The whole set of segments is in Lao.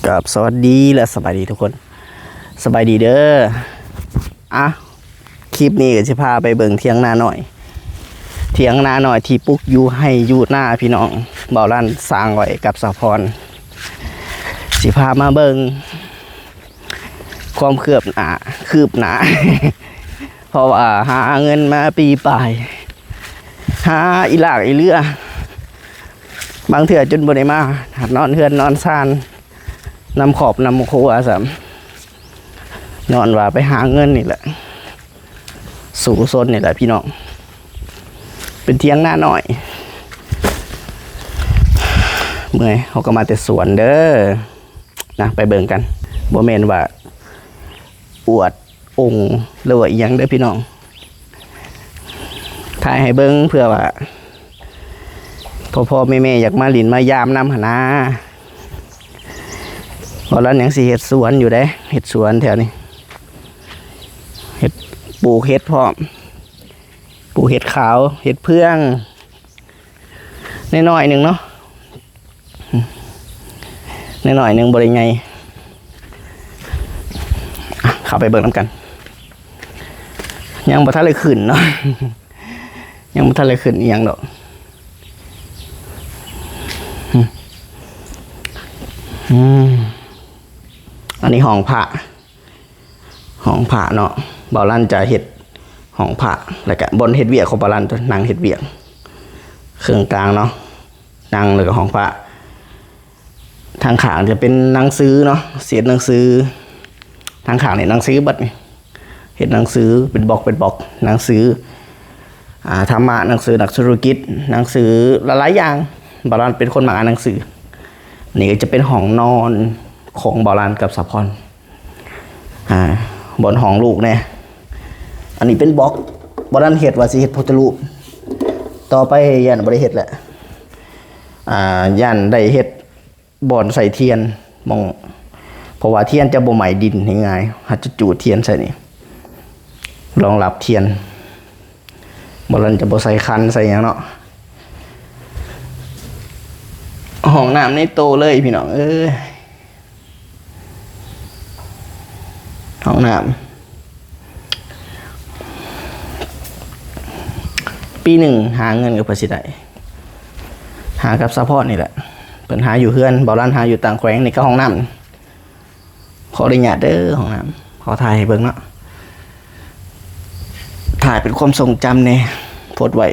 ครับ สวัสดีและสบายดีทุกคน สบายดีเด้อ อ่ะ คลิปนี้ก็สิพาไปเบิ่งเถียงนาน้อย เถียงนาน้อยที่ปลูกอยู่ไฮ่อยู่นาพี่น้อง บ่าวรันสร้างไว้กับสาวพร สิพามาเบิ่งความคืบหน้า คืบหน้า เพราะว่าหาเงินมาปีปลาย หาอีหลากอีเหลือ บางเทื่อจนบ่ได้มา นอนเฮือนนอนซาน นำครอบนำครัวซ้ำ ย้อนว่าไปหาเงินนี่แหละ สู้ซนนี่แหละพี่น้อง เป็นเถียงนาน้อย เมื่อย เฮาก็มาแต่สวนเด้อ นะ ไปเบิ่งกัน บ่แม่นว่าอวดองค์หรือว่าอิหยังเด้อพี่น้อง ถ่ายให้เบิ่งเพื่อว่า พ่อๆ แม่ๆ อยากมาหลิ้นมายามนำหั้นนะ เพราะลาวยังสิเฮ็ดสวนอยู่เด้ เฮ็ดสวนแถวนี้ เฮ็ด ปลูกเห็ดพร้อม ปลูกเห็ดขาว เห็ดเฟือง น้อยๆ หนึ่งเนาะ น้อยๆ หนึ่ง บ่ได้ใหญ่ อ่ะ เข้าไปเบิ่งนำกัน ยังบ่ทันได้ขึ้นเนาะ ยังบ่ทันได้ขึ้นอีหยังดอก อืม อันนี้ห้องพระ ห้องพระเนาะ บ่าวรันจะเฮ็ดห้องพระ แล้วก็บ่อนเฮ็ดเวียกของบ่าวรัน นั่งเฮ็ดเวียก เครื่องกลางเนาะ นั่ง แล้วก็ห้องพระ ทางข้างจะเป็นหนังสือเนาะ เศษหนังสือ ทางข้างนี่หนังสือเบิดนี่ เฮ็ดหนังสือเป็นบล็อกเป็นบล็อก หนังสือ อ่า ธรรมะ หนังสือนักธุรกิจ หนังสือหลายๆ อย่าง บ่าวรันเป็นคนมักอ่านหนังสือ นี่ก็จะเป็นห้องนอนของบ่าวรันกับสาวพร อ่า บ่อนห้องลูกแน่ อันนี้เป็นบล็อก บ่าวรันเฮ็ดว่าสิเฮ็ดพุทธรูป ต่อไปย่านบ่ได้เฮ็ดแล้ว อ่า ย่านได้เฮ็ด บ่อนใส่เทียน หม่อง เพราะว่าเทียนจะบ่ไหม้ดินง่ายๆ เฮาจะจูดเทียนใส่นี่ รองรับเทียน บ่าวรันจะบ่ใส่ขันใส่หยังเนาะ ห้องน้ำในโตเลยพี่น้องเอ้ย ห้องน้ำ ปีหนึ่งหาเงินก็พอสิได้ หากับสาวพรนี่แหละ เพิ่นหาอยู่เฮือน บ่าวรันหาอยู่ต่างแขวง นี่ก็ห้องน้ำ ขออนุญาตเด้อ ห้องน้ำ ขอถ่ายให้เบิ่งเนาะ ถ่ายเป็นความทรงจำแน่ โพสต์ไว้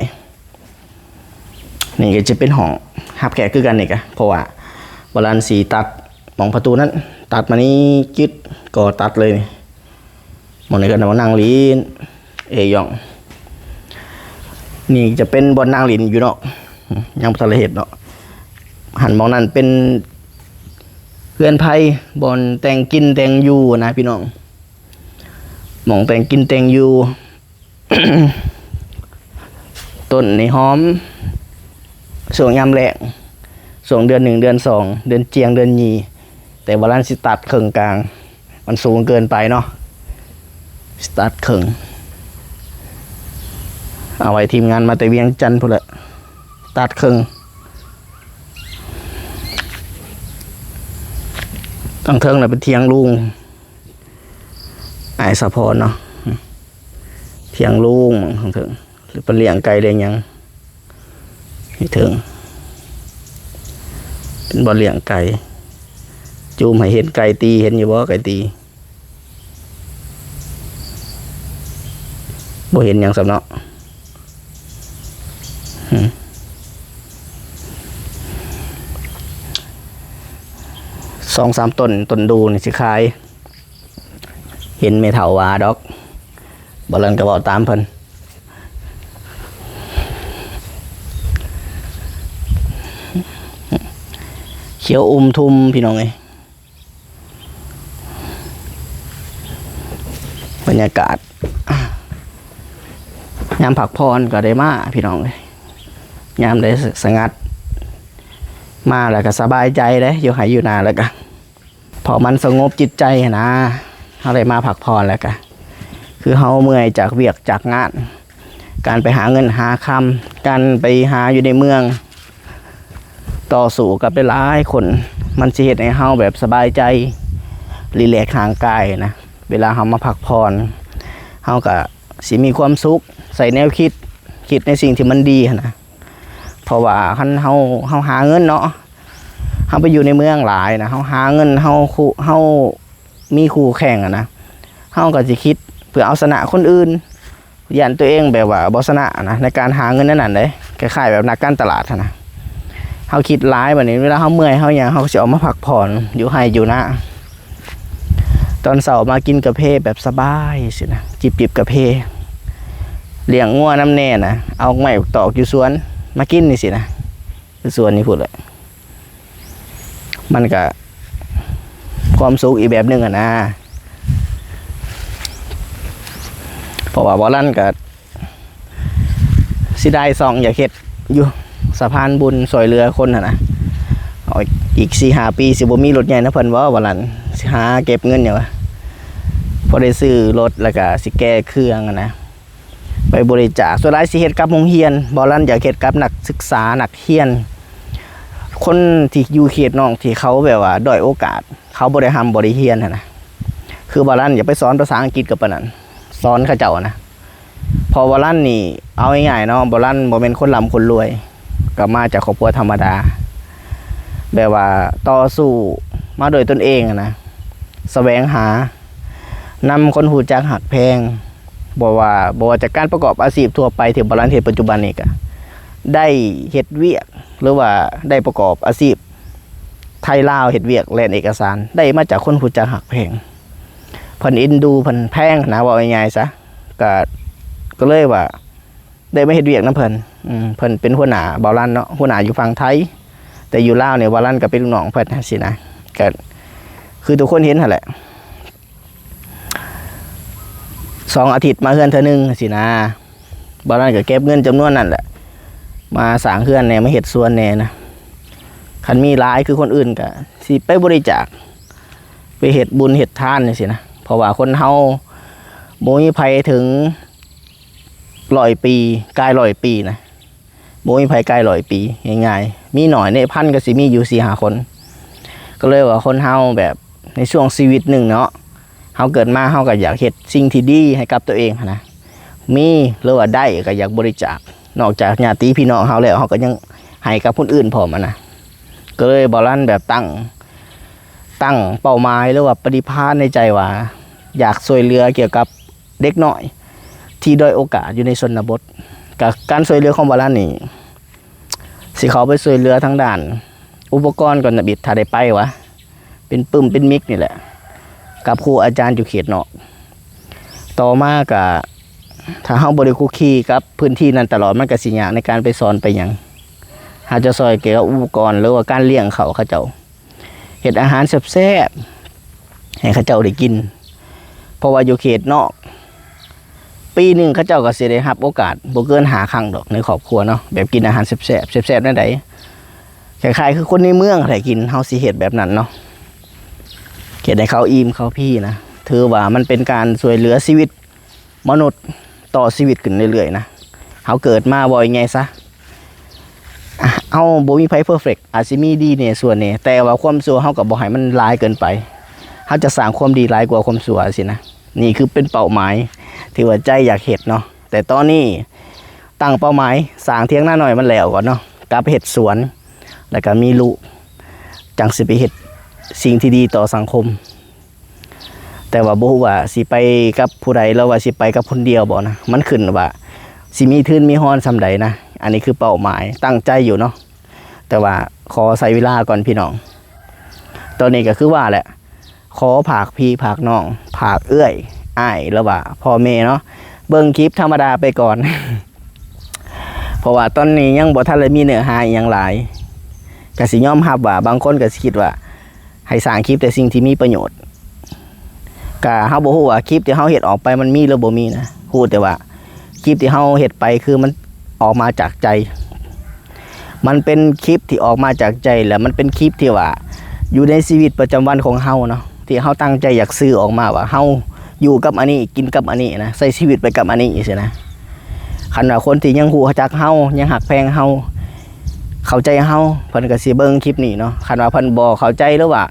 นี่ก็จะเป็นห้องรับแขกคือกันนี่กะ เพราะว่าบ่าวรันสิตัดหม่องประตูนั้น ตัดมานี่จึ๊ด ก็ตัดเลยนี่ หม่องนี้ก็มานั่งหลิ้น เอยอง นี่จะเป็นบ่อนนั่งหลิ้นอยู่เนาะ ยังบ่ทันได้เฮ็ดเนาะ หั้นหม่องนั้นเป็นเฮือนไผ บ่อนแต่งกินแต่งอยู่นะพี่น้อง หม่องแต่งกินแต่งอยู่ ต้นนี่หอม ช่วงยามแล้ง ช่วงเดือนหนึ่ง เดือนสอง เดือนเจียง เดือนยี่ แต่บ่าวรันสิตัดเคิ่งกลาง มันสูงเกินไปเนาะ สิตัดเคิ่ง เอาไว้ทีมงานมาแต่เวียงจันทน์พู้นแหละ ตัดเคิ่ง ตังเทิงน่ะเป็นเถียงลุง อ้ายสาวพรเนาะ เถียงลุงตังเทิง หรือเพิ่นเลี้ยงไก่เลี้ยงหยัง นี่เทิง เป็นบ่อนเลี้ยงไก่ จูมให้เห็นไก่ตี เห็นอยู่บ่ไก่ตี บ่เห็นหยังซ้ำเนาะ อืม สองสามต้น ต้นดูนี่สิขาย เห็นแม่เฒ่าว่าดอก บ่าวรันก็เว้าตามเพิ่น เขียวอุ้มทุ่มพี่น้องเอ้ย บรรยากาศ ยามพักผ่อนก็ได้มาพี่น้องเอ้ย ยามได้สงัด มาแล้วก็สบายใจเด้ อยู่ไฮ่อยู่นาแล้วก็ เพราะมันสงบจิตใจหั้นนะ เฮาได้มาพักผ่อนแล้วกะ คือเฮาเมื่อยจากเวียกจากงาน การไปหาเงินหาคำ การไปหาอยู่ในเมือง ต่อสู้กับหลายๆคน ມັນຊິເຮັດໃຫ້ເຮົາແບບສະບາຍໃຈ ຣີແລັກຮ່າງກາຍນະ. ເວລາເຮົາມາພັກຜ່ອນ ເຮົາກະຊິມີຄວາມສຸກ ໃສ່ແນວຄິດ ຄິດໃນສິ່ງທີ່ມັນດີຫັ້ນນະ. ເພາະວ່າຄັນເຮົາ ເຮົາຫາເງິນເນາະ ເຮົາໄປຢູ່ໃນເມືອງຫຼາຍນະ ເຮົາຫາເງິນ ເຮົາ ເຮົາມີຄູ່ແຂ່ງຫັ້ນນະ ເຮົາກໍຊິຄິດເພື່ອເອົາຊະນະຄົນອື່ນ ຢ້ານຕົວເອງແບບວ່າບໍ່ຊະນະນະ ໃນການຫາເງິນແນວນັ້ນເດ້ ຄ້າຍໆແບບນັກການຕະຫຼາດຫັ້ນນະ. ເຮົາຄິດຫຼາຍ ບາດນີ້ເວລາເຮົາເມື່ອຍເຮົາຫຍັງ ເຮົາກໍຊິອອກມາພັກຜ່ອນຢູ່ໄຮ່ຢູ່ນາ. ຕອນເຊົ້າມາກິນກາເຟແບບສະບາຍຊີ້ນະ ຈິບໆກາເຟ ລ້ຽງງົວນຳແດ່ນະ ເອົາໄມ້ຕອກຢູ່ສວນມາກິນນີ້ຊີ້ນະ ຢູ່ສວນນີ້ພຸ້ນແຫຼະ. ມັນກະຄວາມສຸກອີກແບບໜຶ່ງຫັ້ນນະ. ເພາະວ່າບໍ່ລັນກະຊິໄດ້ຊ່ອງຢາກເຮັດຢູ່ ສະພານບຸນຊ່ວຍເຫຼືອຄົນຫັ້ນນະ. ເອົາອີກສີ່ຫ້າປີຊິບໍ່ມີລົດໃຫຍ່ນຳເພິ່ນບໍ່ ບໍ່ລັນ ຊິຫາເກັບເງິນຫຍັງວະ ພໍໄດ້ຊື້ລົດ ແລ້ວກະຊິແກ່ເຄື່ອງຫັ້ນນະ ໄປບໍລິຈາກ. ສ່ວນຫຼາຍຊິເຮັດກັບໂຮງຮຽນ ບໍ່ລັນຢາກເຮັດກັບນັກສຶກສາ ນັກຮຽນ ຄົນທີ່ຢູ່ເຂດນອກ ທີ່ເຂົາແບບວ່າດ້ອຍໂອກາດ ເຂົາບໍ່ໄດ້ຮ່ຳບໍ່ໄດ້ຮຽນຫັ້ນນະ. ຄືບໍ່ລັນຢາກໄປສອນພາສາອັງກິດກັບປານນັ້ນ ສອນເຂົາເຈົ້ານະ. ເພາະບໍ່ລັນນີ້ ເອົາງ່າຍໆເນາະ ບໍ່ລັນບໍ່ແມ່ນຄົນລ່ຳຄົນລວຍ ກໍມາຈາກຄອບຄົວທຳມະດາ ແບບວ່າຕໍ່ສູ້ມາໂດຍຕົນເອງຫັ້ນນະ ສະແຫວງຫານຳຄົນຮູ້ຈັກຮັກແພງ. ບໍ່ວ່າ ບໍ່ວ່າຈາກການປະກອບອາຊີບທົ່ວໄປທີ່ບໍ່ລັນເຮັດປັດຈຸບັນນີ້ ກະໄດ້ເຮັດວຽກ ຫຼືວ່າໄດ້ປະກອບອາຊີບໄທລາວ ເຮັດວຽກແລ່ນເອກະສານ ໄດ້ມາຈາກຄົນຮູ້ຈັກຮັກແພງ. ເພິ່ນເອັນດູ ເພິ່ນແພງນະ ເວົ້າງ່າຍໆຊະ ກະ ກໍເລີຍວ່າໄດ້ມາເຮັດວຽກນຳເພິ່ນ. ອືມ ເພິ່ນເປັນຫົວໜ້າບ່າວລັນເນາະ ຫົວໜ້າຢູ່ຝັ່ງໄທ ແຕ່ຢູ່ລາວນີ້ບ່າວລັນກໍເປັນລູກນ້ອງເພິ່ນຊີ້ນະ. ກໍຄືທຸກຄົນເຫັນຫັ້ນແຫຼະ ສອງອາທິດມາເຮືອນເທື່ອໜຶ່ງຊີ້ນະ. ບ່າວລັນກໍເກັບເງິນຈຳນວນນັ້ນແຫຼະ ມາສ້າງເຮືອນແດ່ ມາເຮັດສວນແດ່ນະ. ຄັນມີຫຼາຍຄືຄົນອື່ນກໍຊິໄປບໍລິຈາກ ໄປເຮັດບຸນເຮັດທານຈັ່ງຊີ້ນະ. ເພາະວ່າຄົນເຮົາບໍ່ມີໃຜເຖິງຮ້ອຍປີ ກາຍຮ້ອຍປີນະ ບໍ່ມີໃຜກາຍຮ້ອຍປີງ່າຍໆ ມີໜ້ອຍ ໃນພັນກໍຊິມີຢູ່ສີ່ຫ້າຄົນ. ກໍເລີຍວ່າຄົນເຮົາແບບໃນຊ່ວງຊີວິດໜຶ່ງເນາະ ເຮົາເກີດມາເຮົາກໍຢາກເຮັດສິ່ງທີ່ດີໃຫ້ກັບຕົວເອງຫັ້ນນະ ມີ ຫຼືວ່າໄດ້ກໍຢາກບໍລິຈາກ ນອກຈາກຍາດຕິພີ່ນ້ອງເຮົາແລ້ວ ເຮົາກໍຍັງໃຫ້ກັບຄົນອື່ນພ້ອມຫັ້ນນະ. ກໍເລີຍບ່າວລັນແບບຕັ້ງ ຕັ້ງເປົ້າໝາຍ ຫຼືວ່າປະຕິພານໃນໃຈວ່າ ຢາກຊ່ວຍເຫຼືອກ່ຽວກັບເດັກນ້ອຍທີ່ດ້ອຍໂອກາດຢູ່ໃນຊົນນະບົດ. ກະການຊ່ວຍເຫຼືອຂອງບ່າວລັນນີ້ ຊິເຂົ້າໄປຊ່ວຍເຫຼືອທາງດ້ານອຸປະກອນກ່ອນນະບິດ ຖ້າໄດ້ໄປຫວາ ເປັນປຶ້ມເປັນມິກນີ້ແຫຼະ ກັບຄູອາຈານຢູ່ເຂດນອກ. ຕໍ່ມາກະ ຖ້າເຮົາບໍ່ໄດ້ຄຸກຄີກັບພື້ນທີ່ນັ້ນຕະຫຼອດ ມັນກະຊິຍາກໃນການໄປສອນໄປຫຍັງ. ເຮົາຈະຊ່ອຍກ່ຽວກັບອຸປະກອນ ຫຼືວ່າການລ້ຽງເຂົາເຂົາເຈົ້າ ເຮັດອາຫານແຊບໆໃຫ້ເຂົາເຈົ້າໄດ້ກິນ. ເພາະວ່າຢູ່ເຂດນອກ ປີໜຶ່ງເຂົາເຈົ້າກໍຊິໄດ້ຮັບໂອກາດບໍ່ເກີນຫ້າຄັ້ງດອກໃນຄອບຄົວເນາະ ແບບກິນອາຫານແຊບໆ. ແຊບໆແນວໃດ? ຄ້າຍໆຄືຄົນໃນເມືອງແຫຼະກິນ ເຮົາຊິເຮັດແບບນັ້ນເນາະ ເຮັດໃຫ້ເຂົາອີ່ມເຂົາພີນະ. ຖືວ່າມັນເປັນການຊ່ວຍເຫຼືອຊີວິດມະນຸດຕໍ່ຊີວິດຂຶ້ນເລື້ອຍໆນະ. ເຮົາເກີດມາ ເວົ້າງ່າຍໆຊະ ເຮົາບໍ່ມີໃຜເພີເຟັກ ອາດຊິມີດີແດ່ຊົ່ວແດ່ ແຕ່ວ່າຄວາມຊົ່ວເຮົາກໍບໍ່ໃຫ້ມັນຫຼາຍເກີນໄປ. ເຮົາຈະສ້າງຄວາມດີຫຼາຍກວ່າຄວາມຊົ່ວຊີ້ນະ. ນີ້ຄືເປັນເປົ້າໝາຍທີ່ວ່າໃຈຢາກເຮັດເນາະ. ແຕ່ຕອນນີ້ຕັ້ງເປົ້າໝາຍສ້າງຖຽງນານ້ອຍມັນແລ້ວກ່ອນເນາະ ກັບເຮັດສວນ ແລ້ວກໍມີລູກ ຈັ່ງຊິໄປເຮັດສິ່ງທີ່ດີຕໍ່ສັງຄົມ. ແຕ່ວ່າບໍ່ຮູ້ວ່າຊິໄປກັບຜູ້ໃດ ຫຼືວ່າຊິໄປກັບຄົນດຽວບໍ່ນະ ມັນຂຶ້ນວ່າຊິມີທຶນມີຮອນສ່ຳໃດນະ. ອັນນີ້ຄືເປົ້າໝາຍ ຕັ້ງໃຈຢູ່ເນາະ ແຕ່ວ່າຂໍໃຊ້ເວລາກ່ອນພີ່ນ້ອງ. ຕອນນີ້ກໍຄືວ່າແຫຼະ ຂໍຝາກພີ່ຝາກນ້ອງ ຝາກເອື້ອຍອ້າຍ ຫຼືວ່າພໍ່ແມ່ເນາະ ເບິ່ງຄລິບທຳມະດາໄປກ່ອນ ເພາະວ່າຕອນນີ້ຍັງບໍ່ທັນໄດ້ມີເນື້ອຫາອີ່ຫຍັງຫຼາຍ. ກະຊິຍອມຮັບວ່າບາງຄົນກະຊິຄິດວ່າ ໃຫ້ສ້າງຄລິບແຕ່ສິ່ງທີ່ມີປະໂຫຍດ. ກະເຮົາບໍ່ຮູ້ວ່າຄລິບທີ່ເຮົາເຮັດອອກໄປມັນມີຫຼືບໍ່ມີນະ ຮູ້ແຕ່ວ່າຄລິບທີ່ເຮົາເຮັດໄປຄືມັນອອກມາຈາກໃຈ. ມັນເປັນຄລິບທີ່ອອກມາຈາກໃຈ ແລະ ມັນເປັນຄລິບທີ່ວ່າຢູ່ໃນຊີວິດປະຈຳວັນຂອງເຮົາເນາະ ທີ່ເຮົາຕັ້ງໃຈຢາກສື່ອອກມາວ່າເຮົາຢູ່ກັບອັນນີ້ ກິນກັບອັນນີ້ນະ ໃຊ້ຊີວິດໄປກັບອັນນີ້ຊີ້ນະ. ຄັນວ່າຄົນທີ່ຍັງຮູ້ຈັກເຮົາ ຍັງຮັກແພງເຮົາ ເຂົ້າໃຈເຮົາ ເພິ່ນກໍຊິເບິ່ງຄລິບນີ້ເນາະ. ຄັນວ່າເພິ່ນບໍ່ເຂົ້າໃຈ ຫຼືວ່າ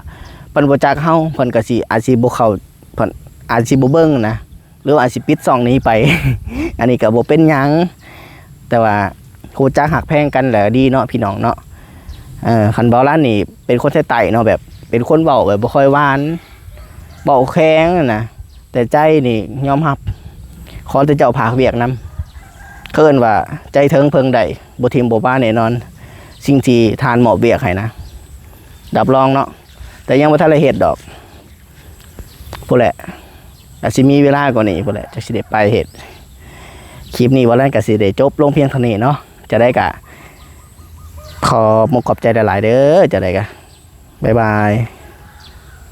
ເພິ່ນບໍ່ຈັກເຮົາ ເພິ່ນກໍຊິ ອາດຊິບໍ່ເຂົ້າ ເພິ່ນອາດຊິບໍ່ເບິ່ງນະ ຫຼືວ່າອາດຊິປິດຊ່ອງນີ້ໄປ ອັນນີ້ກໍບໍ່ເປັນຫຍັງ ແຕ່ວ່າຮູ້ຈັກຮັກແພງກັນແຫຼະ ດີເນາະ ພີ່ນ້ອງເນາະ. ເອີ ຄັນເບົາລັນນີ້ເປັນຄົນໃຕ້ໆເນາະ ແບບເປັນຄົນເວົ້າແບບບໍ່ຄ່ອຍຫວານ ເວົ້າແຂງນະ ແຕ່ໃຈນີ້ຍອມຮັບ ຂໍແຕ່ເຈົ້າພາກວຽກນຳ. ເຂົາເອີ້ນວ່າໃຈເຖິງເພິ່ງໄດ້ ບໍ່ຖິ້ມບໍ່ປະແນ່ນອນ ສິ່ງທີ່ທ່ານມອບວຽກໃຫ້ນະ ຮັບຮອງເນາະ. ແຕ່ຍັງບໍ່ທັນໄດ້ເຮັດດອກ ພຸ້ນແຫຼະ ອາດຊິມີເວລາກວ່ານີ້ພຸ້ນແຫຼະ ຈັ່ງຊິໄດ້ໄປເຮັດ. ຄລິບນີ້ເບົາລັນກໍຊິໄດ້ຈົບລົງພຽງເທົ່ານີ້ເນາະ. ຈັ່ງໃດກໍຂໍຂອບໃຈຫຼາຍໆເດີ. ຈັ່ງໃດກໍບາຍບາຍ.